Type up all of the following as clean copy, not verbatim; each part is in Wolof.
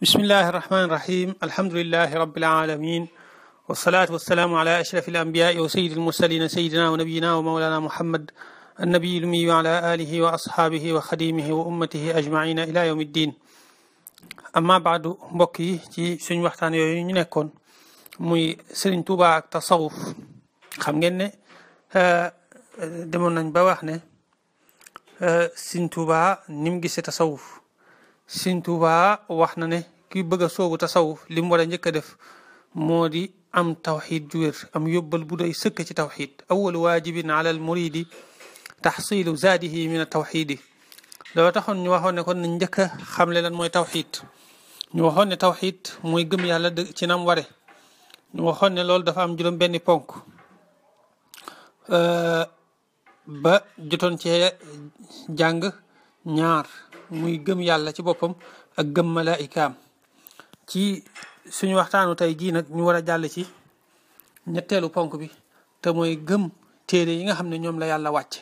bismillahi irrahmani irrahim alhamdulilahi rabilalamin wasalaatu wasalaamu ala ashraf alambiyaai wa sayidi almursalina sayidina wa nabiyina wa mawlana muhammad annabiyi lumi wa ala alihi wa ashaabihi wa xadimihi wa ummatihi ajmaina ila yawmi ddin amma baadu mbokk yi ci suñu waxtaan yooyu ñu nekkoon muy Sëriñ Tuubaa ak tasawuf xam ngeen ne demoon nañ ba wax ne Sëriñ Tuubaa ni mu gisee tasawuf Sëriñ Tuubaa wax na ne ki bëgg a soobu tasawuf li mu war a njëkk a def moo di am tawxid ju wér am yóbbal bu doy sëkk ci tawxid awalu waajibin ala al muridi taxsilu zaadihi min a tawxidi loolu taxoon ñu waxoon ne kon nañ njëkk a xamle lan mooy tawxid ñu waxoon ne tawxid mooy gëm yàlla ci nam ware ñu waxoon ne loolu dafa am juróom benni ponk ba jotoon cee jàng ñaar muy gëm yàlla ci boppam ak gëm malaikaam ci suñu waxtaanu tey jii nag ñu war a jàll ci ñetteelu ponk bi te mooy gëm téere yi nga xam ne ñoom la yàlla wàcce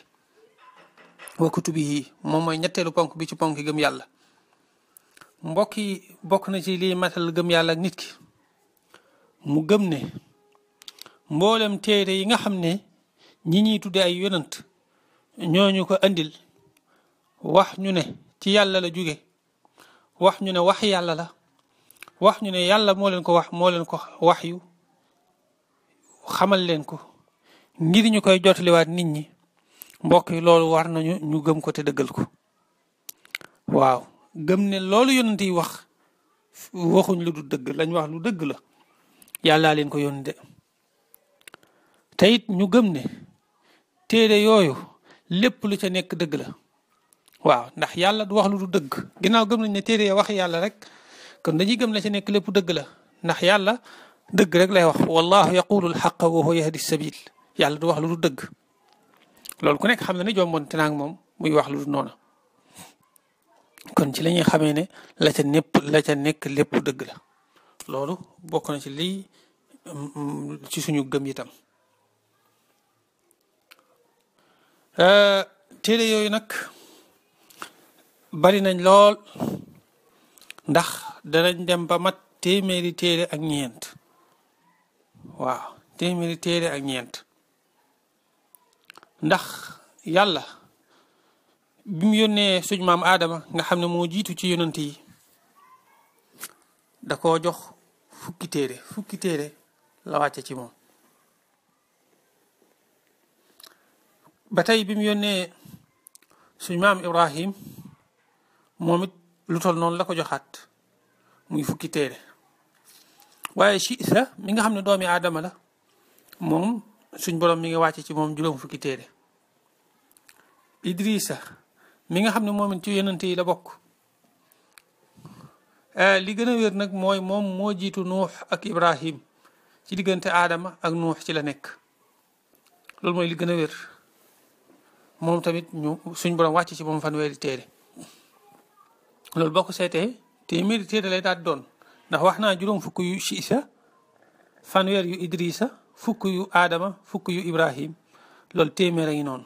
wa kutubihi moom mooy ñetteelu ponk bi ci ponk gëm yàlla mbokk yi bokk na ci lii matal gëm yàlla ak nit ki mu gëm ne mboolem téere yi nga xam ne ñi ñuy tudde ay yonant ñooñu ko andil wax ñu ne ci yàlla la jóge wax ñu ne wax yàlla la wax ñu ne yàlla moo leen ko wax yu xamal leen ko ngir ñu koy jotaliwaat nit ñi mbokk yi loolu war nañu ñu gëm ko te dëggal ko waaw gëm ne loolu yonent yi wax waxuñ lu du dëgg lañ wax lu dëgg la yàllaa leen ko yónni de te it ñu gëm ne téere yooyu lépp lu ca nekk dëgg la waaw ndax yàlla du wax lu du dëgg ginnaaw gëm nañ ne téere ya wax yàlla rek kon dañuy gëm la ca nekk lépp dëgg la ndax yàlla dëgg rek lay wax wallahu yaqulu alxaqa wa huwa yahdi sabil yàlla du wax lu du dëgg loolu ku nekk xam na ne jomboonte naag moom muy wax lu du noonu kon ci la ñuy xamee ne la ca nekk lépp dëgg la loolu bokk na ci lii ci suñu gëm itam téere yooyu nag bari nañ lool ndax danañ dem ba mat téeméeri téere ak ñeent waaw téeméeri téere ak ñeent ndax yàlla bi mu yónnee suñ maam Aadama nga xam ne moo jiitu ci yonant yi da koo jox fukki téere la wàcce ci moom ba tey bi mu yónnee suñ maam Ibrahim moom it lu tol noonu la ko joxaat muy fukki téere waaye Siisa mi nga xam ne doomi Aadama la moom suñ borom mi ngi wàcce ci moom juróom fukki téere Idrissa mi nga xam ne moom it ci yonent yi la bokk li gën a wér nag mooy moom moo jiitu Nuux ak Ibrahim ci diggante Aadama ak Nuux ci la nekk loolu mooy li gën a wér moom tamit ñu suñ borom wàcc ci moom fanweeri téere loolu boo ko seetee téeméeri téere lay daal doon ndax wax naa juróom fukk yu Siisa fanweer yu Idrissa fukk yu Aadama fukk yu Ibrahim loolu téeméer a ngi noonu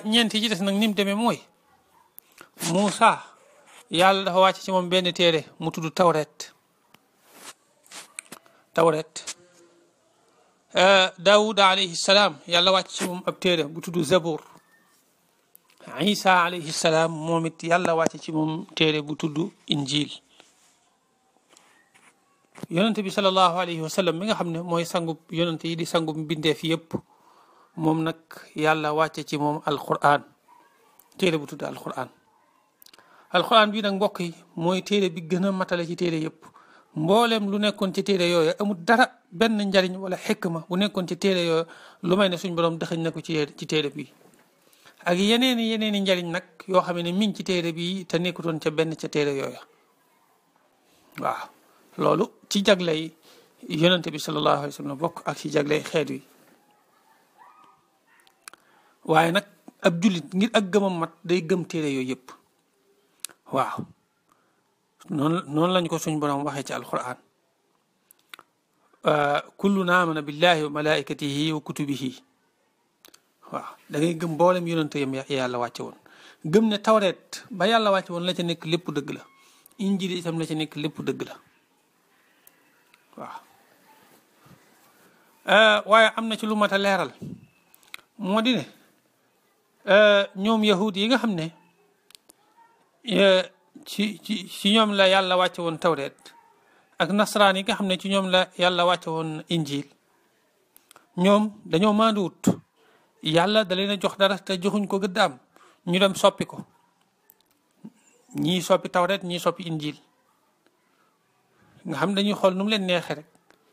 ñeent yi ci des nag ni mu demee mooy Muusa yàlla dafa wàcc ci moom benn téere mu tudd Tawret Daawuda alayhi salaam yàlla wàcc ci moom ab téere bu tudd Zabur Isa alayhi salaam moom it yàlla wàcc ci moom téere bu tudd Injil yonente bi sallallahu alayhi wa sallam mi nga xam ne mooy sangub yonente yi di sangub mbindeef yëpp moom nag yàlla wàcce ci moom alquran téere bu tudd alquran bii nag mbokk yi mooy téere bi gën a matale ci téere yëpp mboolem lu nekkoon ci téere yooyu amul dara benn njariñ wala xikma bu nekkoon ci téere yooyu lu may ne suñ borom dëxëñ na ko ci téere bi ak yeneeni njariñ nag yoo xam ne mi ngi ci téere bi te nekkutoon ca benn ca téere yooyu waaw loolu ci jagley yonente bi sallallahu alayhi wa sallam bokk ak ci jagley xeet wi waaye nag ab jullit ngir ak gëmam mat day gëm téere yooyu yëpp waaw noonu lañ ko suñ borom waxee ci alquran kulluna amana billahi wa malaikatihi wa kutubihi waaw da ngay gëm mboolem yonente yam yàlla wàcce woon gëm ne tawreet ba yàlla wàcce woon la ca nekk lépp dëgg la injil itam la ca nekk lépp dëgg la waaw waaye am na ci lu mat a leeral moo di ne ñoom yahud yi nga xam ne ci ñoom la yàlla wàcce woon tawreet ak nasaraan yi nga xam ne ci ñoom la yàlla wàcce woon injil ñoom dañoo maanduwut yàlla da leen a jox dara te joxuñ ko gëddaam ñu dem soppi ko ñii soppi tawreet ñii soppi injil nga xam dañuy xool nu mu leen neexee rek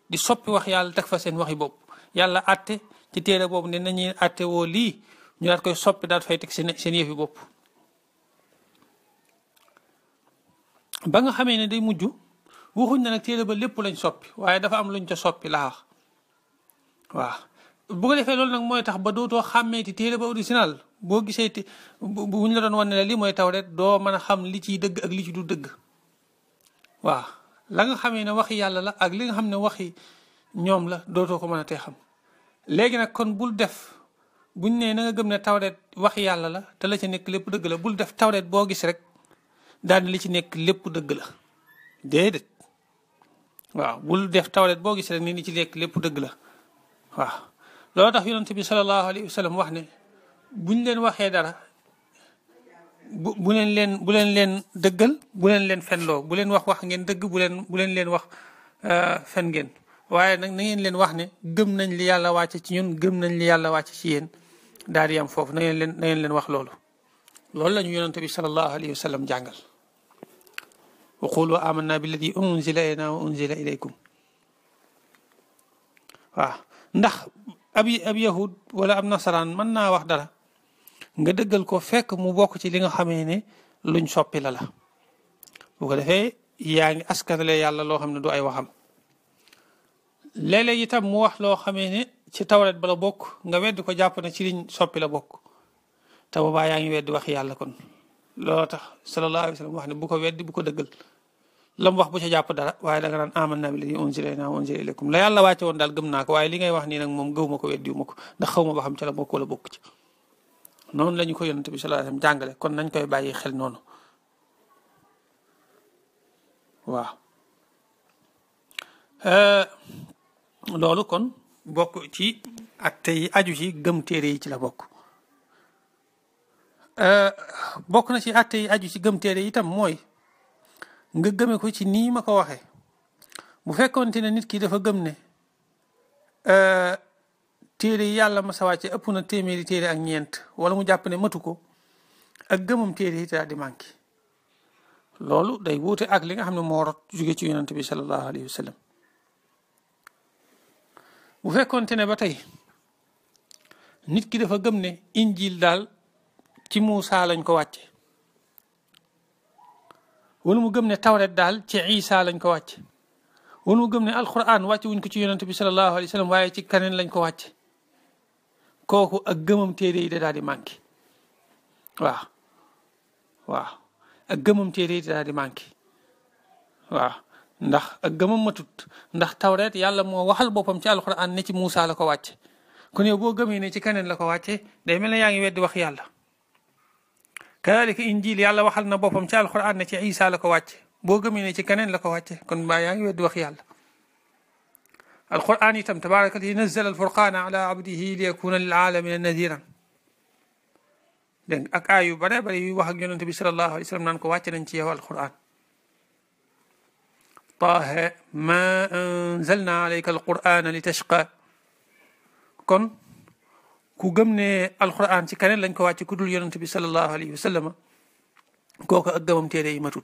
di soppi wax yàlla teg fa seen waxi bopp yàlla àtte ci téere boobu ne nañuy àtte woo lii ñu daat koy soppi daat fay teg seen yëfi bopp ba nga xamee ne day mujj waxuñ na nag téere ba lépp lañ soppi waaye dafa am luñ ca soppi laa wax waaw bu ko defee loolu nag mooy tax ba dootoo xàmmeeti téere ba original boo gisee buñ la doon wan ne la lii mooy tawreet doo mën a xam li ciy dëgg ak li ci du dëgg waaw la nga xamee ne waxi yàlla la ak li nga xam ne waxi ñoom la dootoo ko mën a tee xam léegi nag kon bul def buñ ne na nga gëm ne tawreet waxi yàlla la te la ci nekk lépp dëgg la bul def tawreet boo gis rek daal li ci nekk lépp dëgg la déedéet waaw bul def tawreet boo gis rek ni li ci nekk lépp dëgg la waaw loolu tax yonent bi sallallahu alayhi wa sallam wax ne buñ leen waxee dara bu leen leen dëggal bu leen fenloo bu leen wax ngeen dëgg bu leen wax fen ngeen waaye nag na ngeen leen wax ne gëm nañ li yàlla wàcce ci ñun gëm nañ li yàlla wàcce ci yéen daal di yam foofu na ngeen leen wax loolu la ñu yonent bi sallallahu alayhi wa sallam jàngal wa qulu amanna billadi unzila ilayna wa unzila ilaykum waaw ndax ab yahud wala ab nasaraan mën naa wax dara nga dëggal ko fekk mu bokk ci li nga xamee ne luñ soppi la bu ko defee yaa ngi askanale yàlla loo xam ne du ay waxam léeg-léeg itam mu wax loo xamee ne ci tawret ba la bokk nga weddi ko jàpp ne ci liñ soppi la bokk te boobaa yaa ngi weddi wax yàlla kon looloo tax sallallahu alayhi wa sallam wax ne bu ko weddi bu ko dëggal lam wax bu ca jàpp dara waaye da nga naan amanna billadi unzila ilayna wa unzila ilaykum la yàlla wàcce woon daal gëm naa ko waaye li ngay wax nii nag moom gëw ma ko weddiwu ma ko ndax xaw ma ba xam ca la bokk wala bokk ci noonu la ñu ko yonent bi sallallahu alayhi wa sallam jàngale kon nañ koy bàyyi xel noonu waaw loolu kon bokk ci atte yi aju ci gëm téere yi ci la bokk bokk na ci atte yi aju ci gëm téere yi itam mooy nga gëme ko ci nii ma ko waxee bu fekkoonte ne nit ki dafa gëm ne téere yi yàlla ma sa wàcce ëpp na téeméeri téere ak ñeent wala mu jàpp ne matu ko ak gëmam téere yi daal di manqué loolu day wuute ak li nga xam ne moo rot jóge ci yonent bi sallallahu alayhi wa sallam bu fekkoonte ne ba tey nit ki dafa gëm ne injil daal ci Muusa lañ ko wàcce wala mu gëm ne tawret daal ci Isa lañ ko wàcce wala mu gëm ne alquran wàcce wuñ ko ci yonent bi sallallahu alayhi wa sallam waaye ci keneen lañ ko wàcce kooku ak gëmam téere yi da daal di manqué waaw ak gëmam téere yi da daal di manqué waaw ndax ak gëmam matut ndax tawret yàlla moo waxal boppam ci alquran ne ci Muusa la ko wàcce kon yow boo gëmee ne ci keneen la ko wàcce day mel ne yaa ngi weddi wax yàlla kadalika injil yàlla waxal na boppam ci alquran ne ci Isa la ko wàcce boo gëmee ne ci keneen la ko wàcce kon mbaa yaa ngi weddi wax yàlla alquran itam tabaraka alladi nazzala alfurqana ala abdihi liyakuna lil alamina nadiran dégg ak aay yu bare bare yu wax ak yonente bi sallallahu alayhi wa sallam naan ko wàcce nañ ci yow alquran taha ma anzalna alayka alqurana li tashqa kon ku gëm ne alquran ci keneen lañ ko wàcce ku dul yonente bi sallallahu alayhi wa sallam kooku ak gëmam téere yi matut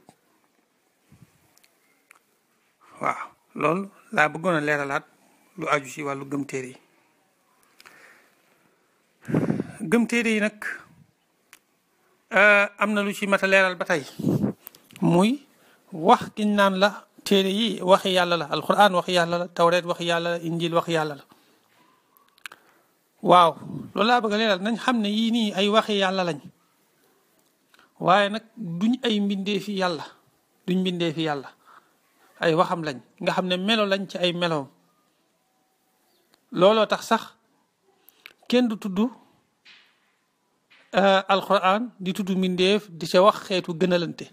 waaw loolu laa bëggoon a leeralaat lu aju ci wàllu gëm téere yi gëm téere yi nag am na lu ci mat a leeral ba tey muy wax giñ naan la téere yi waxi yàlla la alquran waxi yàlla la tawreet waxi yàlla la injil waxi yàlla la waaw loolu laa bëgg a leeral nañ xam ne yii nii ay waxi yàlla lañ waaye nag duñ ay mbindee fi yàlla duñ mbindee fi yàlla ay waxam lañ nga xam ne melo lañ ci ay meloom looloo tax sax kenn du tudd alquran di tudd mbindeef di ca wax xeetu gënalante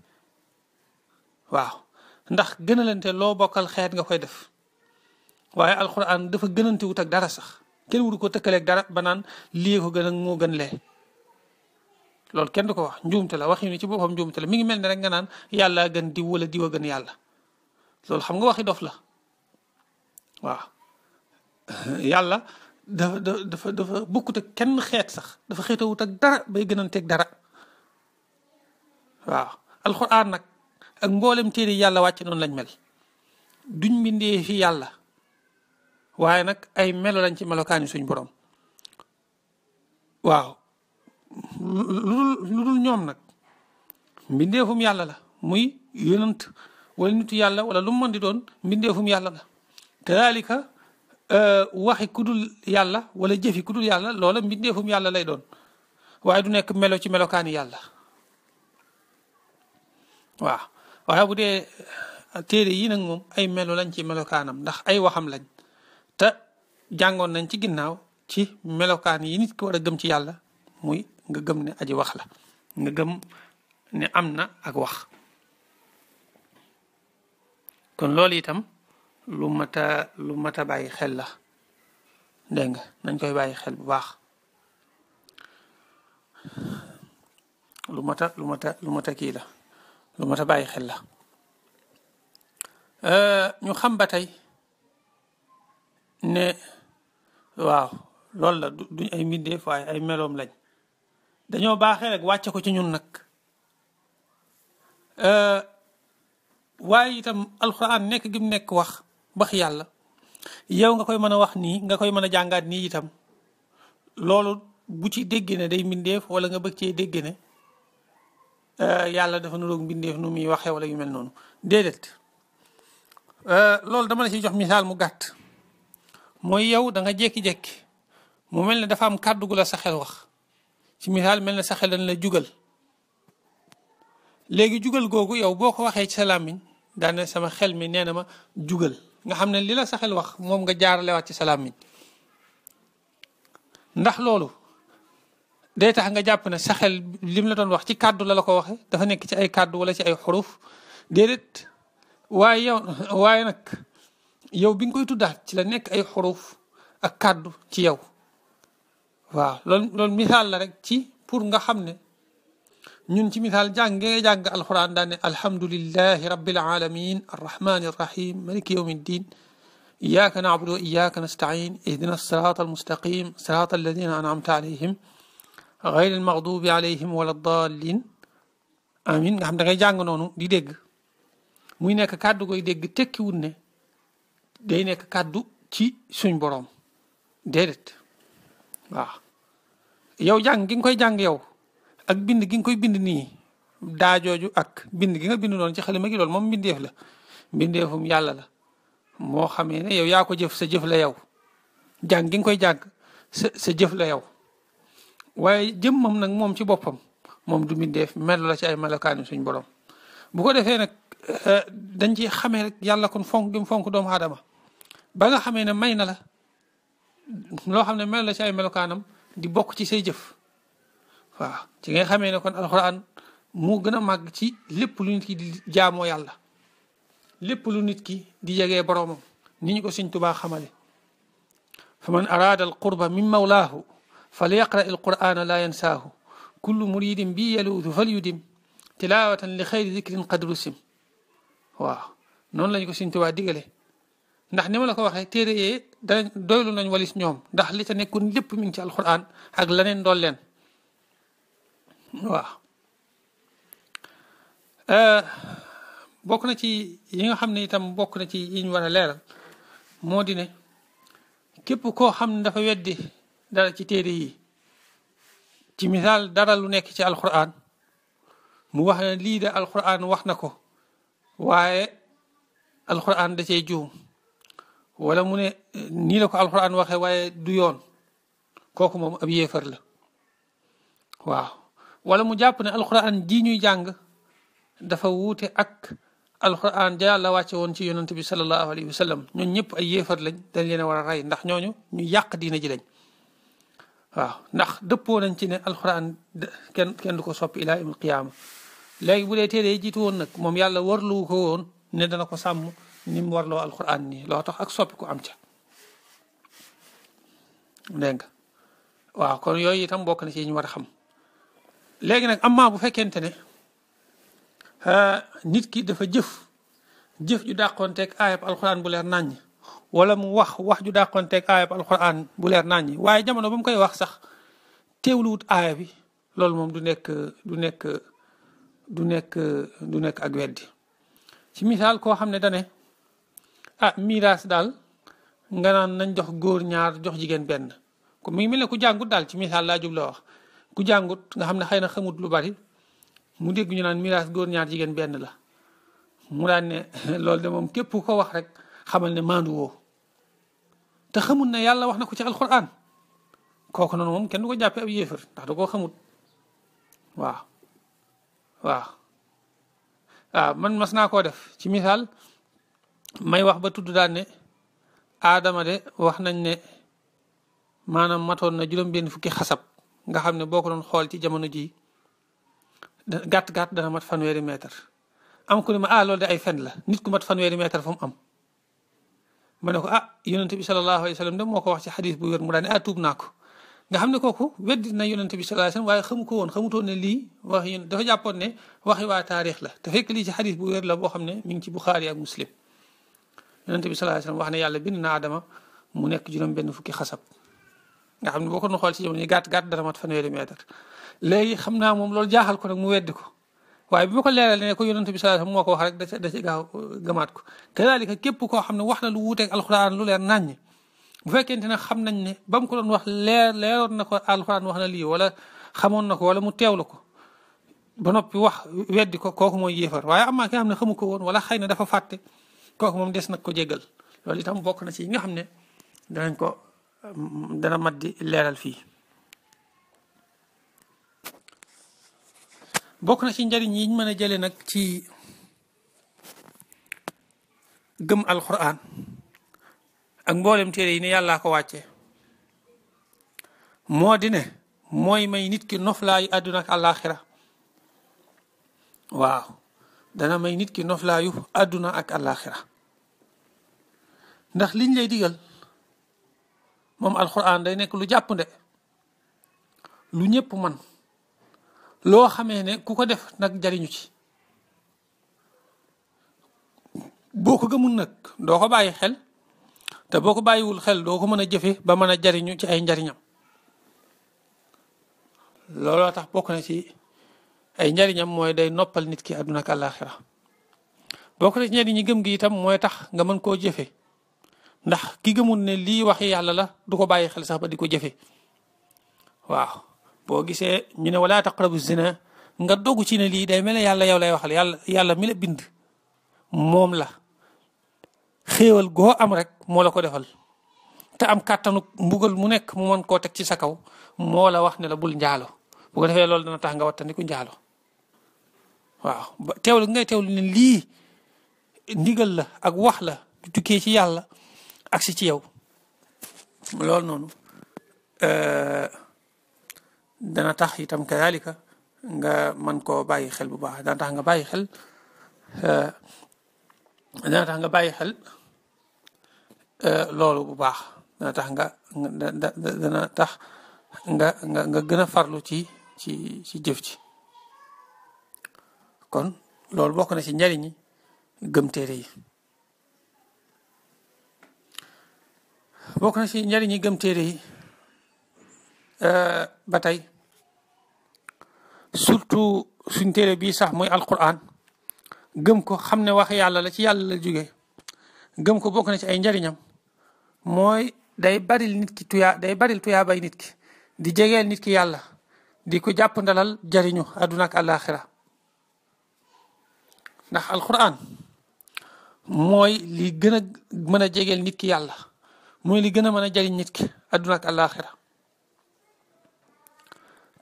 waaw ndax gënalante loo bokkal xeet nga koy def waaye alquran dafa gënante wut ak dara sax kenn wuru ko tëkkaleeg dara ba naan lii ko gën a moo gën lee loolu kenn du ko wax njuumte la wax yi ni ci boppam njuumte la mi ngi mel ne rek nga naan yàlla gën diw wala diw a gën yàlla loolu xam nga waxi dof la waaw yàlla dafa bokkut ak kenn xeet sax dafa xeetawut ak dara bay gënanteeg dara waaw alxuraan nag ak mboolem téere yàlla wàcc noonu lañ mel duñ mbindee fi yàlla waaye nag ay melo lañ ci melokaani suñ borom waaw lu dul ñoom nag mbindeefum yàlla la muy yonant wala nitu yàlla wala lu mu mën di doon mbindeefum yàlla la kadalika waxi kudul yàlla wala jëfi kudul yàlla loola mbindeefum yàlla lay doon waaye du nekk melo ci melokaani yàlla waaw waaye bu dee téere yi nag moom ay melo lañ ci melokaanam ndax ay waxam lañ te jàngoon nañ ci ginnaaw ci melokaan yi nit ki war a gëm ci yàlla muy nga gëm ne aji wax la nga gëm ne am na ak wax kon loolu itam lu mat a bàyyi xel la dégg nga nañ koy bàyyi xel bu baax lu mat a kii la lu mat a bàyyi xel la ñu xam ba tey ne waaw loolu la duñ ay mbindeef waaye ay meloom lañ dañoo baaxee rek wàcce ko ci ñun nag waaye itam alxuraan nekk gi mu nekk wax yàlla yow nga koy mën a wax nii nga koy mën a jàngaat nii itam loolu bu ci dégg ne day mbindeef wala nga bëgg cee dégg ne yàlla dafa nuroog mbindeef nu muy waxee wala yu mel noonu déedéet loolu dama la ciy jox misaal mu gàtt mooy yow da nga jékki-jékki mu mel ne dafa am kàddu gu la sa xel wax ci misaal mel ne sa xel dañ la jugal léegi jugal googu yow boo ko waxee ci sa làmmiñ daane sama xel mi nee na ma jugal nga xam ne li la sa xel wax moom nga jaaralewaat ci sa làmmiñ ndax loolu day tax nga jàpp ne sa xel lim la doon wax ci kàddu la ko waxe dafa nekk ci ay kàddu wala ci ay xuruf déedéet waaye nag yow bi nga koy tuddaat ci la nekk ay xuruf ak kàddu ci yow waaw loolu misaal la rek ci pour nga xam ne ñun ci misaal jàng alquran daan ne alhamdulillahi rabbil alamin arrahmani arrahim maliki yawmi ddin iyyaka na'budu wa iyyaka nasta'in ihdina as-sirata almustaqim sirata alladhina an'amta alayhim ghayri almaghdubi alayhim wala ddallin amin nga xam da ngay jàng noonu di dégg muy nekk kàddu koy dégg tekkiwul ne day nekk kàddu ci suñ boroom déedéet waaw yow jàng gi nga koy jàng yow ak bind gi nga koy bind nii daajooju ak bind gi nga bind noonu ci xalima gi loolu moom mbindeef la mbindeefum yàlla la moo xamee ne yow yaa ko jëf sa jëf la yow jàng gi nga koy jàng sa jëf la yow waaye jëmmam nag moom ci boppam moom du mbindeef melo la ci ay melokaani suñ borom bu ko defee nag dañ ci xamee rek yàlla kon fonk gi mu fonk doomu aadama ba nga xamee ne may na la loo xam ne melo la ci ay melokaanam di bokk ci say jëf waaw ci nga xamee ne kon alxuraan moo gën a màgg ci lépp lu nit ki di jaamoo yàlla lépp lu nit ki di yegee boroomam ni ñu ko Sëñ Tuubaa xamale fa man araada al qurba min mawlaahu fal yaqra al qur'ana la yansaahu kullu muridin bi yaluudu fal yudim tilawatan li xayri dikrin qad rusim waaw noonu lañu ko Sëñ Tuubaa digale ndax ni ma la ko waxee téere yee da doylu nañ walis ñoom ndax li ca nekkoon lépp mi ngi ci alxuraan ak leneen dool leen waaw bokk na ci yi nga xam ne itam bokk na ci yi ñu war a leeral moo di ne képp koo xam ne dafa weddi dara ci téere yi ci misaal dara lu nekk ci alxuraan mu wax ne lii de alxuraan wax na ko waaye alxuraan da cee juum wala mu ne nii la ko alxuraan waxee waaye du yoon kooku moom ab yéefar la waaw wala mu jàpp ne alxuraan ji ñuy jàng dafa wuute ak alxuraan ja yàlla wàcce woon ci yonent bi sallallahu alayhi wa sallam ñooñu ñëpp ay yéefar lañ dañ leen a war a rey ndax ñooñu ñu yàq diina ji lañ waaw ndax dëppoo nañ ci ne alxuraan kenn du ko soppi ilaa yawmil qiyaama léegi bu dee téere yi jiitu woon nag moom yàlla warlu ko woon ne dana ko sàmm ni mu warloo alxuraan nii loo tax ak soppi ko am ca dégg nga waaw kon yooyu itam bokk na ci ñu war a xam léegi nag amaa bu fekkente ne nit ki dafa jëf ju dàqoonteeg aayab alxuraan bu leer naññ wala mu wax ju dàqoonteeg aayab alxuraan bu leer naññ waaye jamono ba mu koy wax sax teewluwut aaya bi loolu moom du nekk ak weddi ci misaal koo xam ne dane miraas daal nga naan nañ jox góor ñaar jox jigéen benn ko mi ngi mel ne ku jàngut daal ci misaal laa jubloo wax ku jàngut nga xam ne xëy na xamut lu bari mu dégg ñu naan miraas góor ñaar jigéen benn la mu daan ne loolu de moom képp ko wax rek xamal ne maandu woo te xamut ne yàlla wax na ko ci alxuraan kooku noonu moom kenn du ko jàppee ab yéefar ndax da koo xamut waaw man mas naa koo def ci misaal may wax ba tudd daan ne aadama de wax nañ ne maanaam matoon na juróom-benn fukki xasab nga xam ne boo ko doon xool ci jamono ji gàtt-gàtt dana mat fanweeri mètre am ku ne ma loolu de ay fen la nit ku mat fanweeri mètre fu mu am ma ne ko yonente bi sallallahu alayhi wa sallam de moo ko wax ci xadis bu wér mu daan ne tuub naa ko nga xam ne kooku weddi na yonente bi sallallahu alayhi wa sallam waaye xamu ko woon xamutoon ne lii wax yéen dafa jàppoon ne waxi waa taarix la te fekk lii ci xadis bu wér la boo xam ne mi ngi ci Buxaari ak Muslim yonente bi sallallahu alayhi wa sallam wax ne yàlla bind na Adama mu nekk juróom-benn fukki xasab nga xam ne boo ko doon xool ci jamono yi gàtt-gàtt dana mat fanweeri mètre léegi xam naa moom loolu jaaxal ko nag mu weddi ko waaye bi ma ko leeralee ne ko yonente bi sallallahu alayhi wa sallam moo ko wax rek da ci gaaw gamaat ko kadaalika képp koo xam ne wax na lu wuuteeg alxuraan lu leer naññ bu fekkente ne xam nañ ne ba mu ko doon wax leeroon na ko alxuraan wax na lii wala xamoon na ko wala mu teewlu ko ba noppi wax weddi ko kooku mooy yéefar waaye amaa ki nga xam ne xamu ko woon wala xëy na dafa fàtte kooku moom des nag ko jéggal loolu itam bokk na ci yi nga xam ne dana mat di leeral fii bokk na ci njariñ yi ñu mën a jëlee nag ci gëm alxuraan ak mboolem téere yi ne yàllaa ko wàcce moo di ne mooy may nit ki noflaayu àdduna ak àllaaxira waaw dana may nit ki noflaayu àdduna ak àllaaxira ndax liñ lay digal moom alxuraan day nekk lu jàppande lu ñëpp man loo xamee ne ku ko def nag jariñu ci boo ko gëmul nag doo ko bàyyi xel te boo ko bàyyiwul xel doo ko mën a jëfe ba mën a jariñu ci ay njariñam looloo tax bokk na ci ay njariñam mooy day noppal nit ki àdduna ak àllaaxira bokk na ci njariñ ñi gëm gi itam mooy tax nga mën koo jëfe ndax ki gëmul ne lii waxi yàlla la du ko bàyyi xel sax ba di ko jëfe waaw boo gisee ñu ne wala taqrabu zina nga dogu ci ne lii day mel ne yàlla yow lay waxal yàlla mi la bind moom la xéewal goo am rek moo la ko defal te am kàttanu mbugal mu nekk mu mën koo teg ci sa kaw moo la wax ne la bul njaalo bu ko defee loolu dana tax nga wattandiku njaalo waaw ba teewlu ngay teewlu ne lii ndigal la ak wax la du tukkee ci yàlla ak si ci yow loolu noonu dana tax itam kadalika nga mën koo bàyyi xel bu baax dana tax nga bàyyi xel loolu bu baax dana tax nga gën a farlu ci jëf ci kon loolu bokk na ci njariñi gëm téere yi bokk na ci njariñi gëm téere yi ba tey surtout suñ téere bii sax muy alquran gëm ko xam ne wax yàlla la ci yàlla la jóge gëm ko bokk na ci ay njariñam mooy day baril tuyaa bay nit ki di jegeel nit ki yàlla di ko jàpp ndalal jariñu àdduna ak àllaaxira ndax alquran mooy li gën a mën a jegeel nit ki yàlla mooy li gën a mën a jariñ nit ki àdduna ak àllaaxira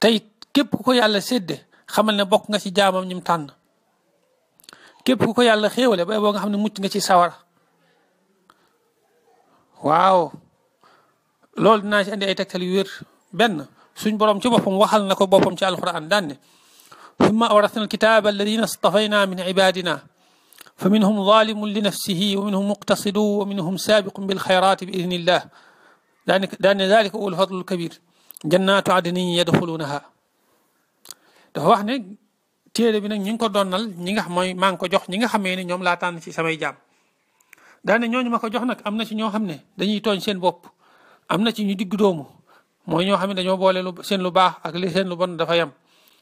tey képp ku ko yàlla sédde xamal ne bokk nga ci jaamam ñim tànn képp ku ko yàlla xéewale ba boo nga xam ne mucc nga ci sawara waaw loolu dinaa ci andi ay tegtal yu wér benn suñ borom ci boppam waxal na ko boppam ci alquran daan ne thumma awrasna alkitaba alladina stafayna min ibadina fa minhum zalimun li nafsihi wa minhum muqtasidun wa minhum sabiqun bil xayrati bi idnillah daan ne dalika huwa alfadlu alkabir jannatu adnin yadxulunaha dafa wax ne téere bi nag ñi ngi ko donnal ñi nga xam mooy maa ngi ko jox ñi nga xamee ne ñoom laa tànn ci samay jaam daane ñooñu ma ko jox nag am na ci ñoo xam ne dañuy tooñ seen bopp am na ci ñu digg doomu mooy ñoo xam ne dañoo boole seen lu baax ak li seen lu bon dafa yem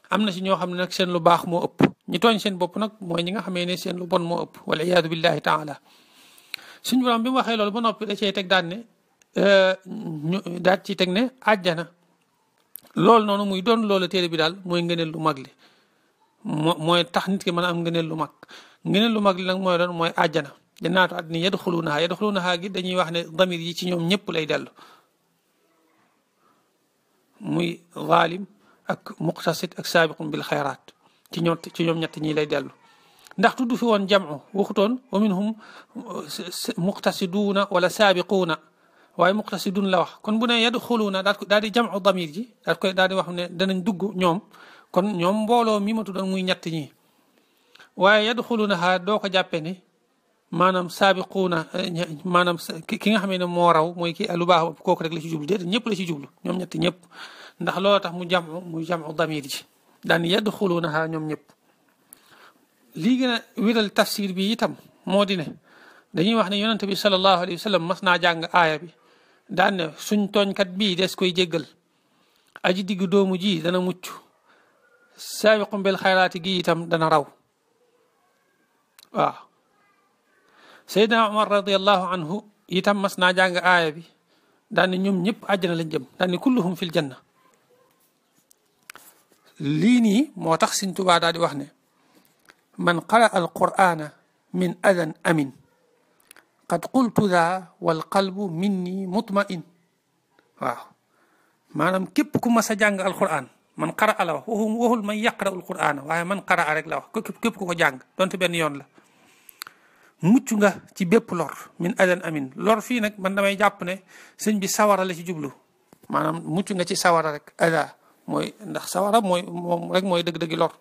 am na ci ñoo xam ne nag seen lu baax moo ëpp ñi tooñ seen bopp nag mooy ñi nga xamee ne seen lu bon moo ëpp wal iyaadu billahi taala suñu borom bi mu waxee loolu ba noppi da cee teg daan ne daal ci teg ne àjjana loolu noonu muy doon loolu téere bi daal mooy ngëneel lu mag li mooy tax nit ki mën a am ngëneel lu mag ngëneel lu mag li nag mooy doon mooy àjjana jannaatu adnin yadxulunaha gi dañuy wax ne damir yi ci ñoom ñëpp lay dellu muy zalim ak muqtasid ak saabiqun bil xayraat ci ñoom ñett ñi lay dellu ndax tudd fi woon jamu waxutoon wa minhum muqtasiduuna wala saabiquuna waaye muqtasidun la wax kon bu ne yadxuluuna daal di jamu damir ji daal di wax ne danañ dugg ñoom kon ñoom mbooloo mi ma tuddoon muy ñett ñi waaye yadxuluunaha doo ko jàppee ne maanaam saabiquuna maanaam ki nga xam ne moo raw mooy ki lu baax kooku rek la ci jublu déedéet ñëpp la ci jublu ñoom ñett ñëpp ndax loolu tax mu jamu damir ji daan yadxuluunaha ñoom ñëpp lii gën a wéral tafsir bi itam moo di ne dañuy wax ne yonente bi sallallahu alayhi wa sallam mas naa jàng aaya bi daan ne suñ tooñkat bii des koy jéggal aji digg doomu ji dana mucc saabiqum bil xayraati gi itam dana raw waaw Seydina Omar radiallahu anhu itam mas naa jàng aaya bi daan ne ñoom ñëpp àjjana lañ jëm daan ne kulluhum fil janna lii nii moo tax Sëñ Tuubaa daal di wax ne man qara al qur'ana min adan amin qad qultu daa wal qalbu minni mutma'in waaw maanaam képp ku mas a jàng alquran man qara la wax waxul man yaqra al qur'ana waaye man qara rek la wax képp ku ko jàng donte benn yoon la mucc nga ci bépp lor min adan amin lor fii nag man damay jàpp ne sëñ bi sawara la ci jublu maanaam mucc nga ci sawara rek ada mooy ndax sawara moom rek mooy dëgg-dëggi lor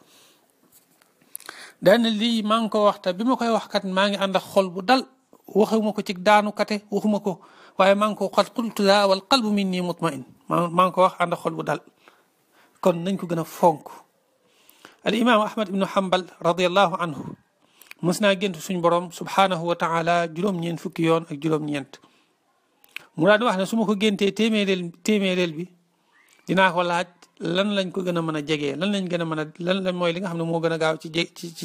daane lii maa ngi ko wax te bi ma koy wax kat maa ngi ànd ak xol bu dal waxuma ko ci daanu kate waxuma ko waaye maa ngi ko xat qultu daa wal qalbu minni mutma'in maa ngi ko wax ànd ak xol bu dal kon nañ ko gën a fonk al imam ahmad ibnu hanbal radiallahu anhu mës naa gént suñ borom subhanahu wa taala juróom-ñeent fukki yoon ak juróom-ñeent mu daal di wax ne su ma ko géntee téeméereel bi dinaa ko laaj lan lañ ko gën a mën a jegee lan lañ gën a mën a lan mooy li nga xam ne moo gën a gaaw ci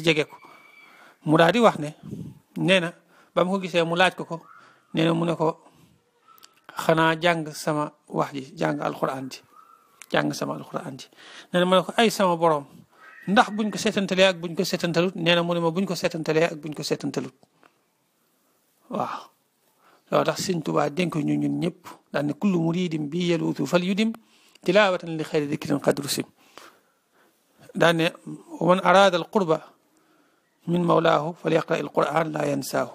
jege ko mu daal di wax ne nee na ba mu ko gisee mu laaj ko nee na mu ne ko xanaa jàng sama wax ji jàng sama alquran ji nee na mu ne ko ay sama borom ndax buñ ko seetantalee ak buñ ko seetantalut nee na mu ne ma buñ ko seetantalee ak buñ ko seetantalut waaw loolu tax Sëñ Tuubaa dénk ñu ñun ñëpp daan ne kullu muridin bi yeluutu fal yudim tilawatan li xayri dikrin qad rusim daan ne man arada al qurba min mawlaahu fal yaqra al quran la yansaahu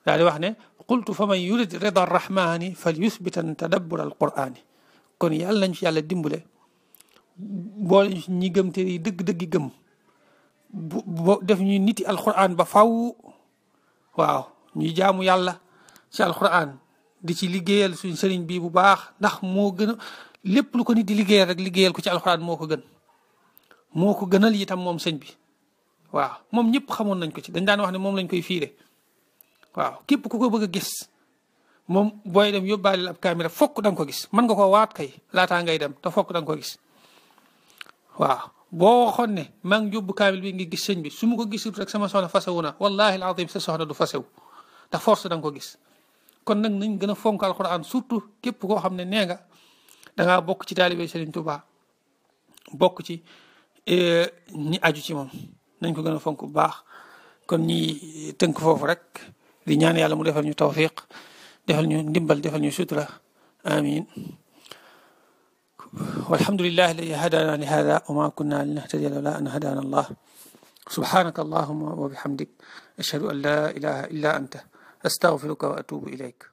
daal di wax ne qultu fa man yurid rida arrahmani fal yuthbitan tadabbur al qurani kon yàlla nañ ci yàlla dimbale boole ñi gëm te yi dëgg-dëggi gëm bo def ñuy niti alquran ba faw waaw ñuy jaamu yàlla ci alquran di ci liggéeyal suñ sëriñ bi bu baax ndax moo gën a lépp lu ko nit di liggéeyal rek liggéeyal ko ci alquran moo ko gënal itam moom sëñ bi waaw moom ñëpp xamoon nañ ko ci dañ daan wax ne moom lañ koy fiire waaw képp ku ko bëgg a gis moom booy dem yóbbaale ab caméra fokk da nga ko gis mën nga ko waat kay laataa ngay dem te fokk da nga ko gis waaw boo waxoon ne maa ngi yóbbu kaamil bi ngi gis sëñ bi su ma ko gisul rek sama soxna fasewu na wallahi alazim sa soxna du fasewu ndax force da nga ko gis kon nag nañ gën a fonk alquran surtout képp koo xam ne nee nga dangaa bokk ci taalibe Sëriñ Tuubaa bokk ci ñi aju ci moom nañ ko gën a fonk bu baax kon ñi tënk foofu rek di ñaan yàlla mu defal ñu tawfiq defal ñu ndimbal defal ñu sutura amin walhamdulillahi alladi hadana li hada wa ma kunna linahtadiya lawla an hadana allah subhanaka allahumma wa bihamdik ashhadu an la ilaha illa anta astaghfiruka wa atubu ilayk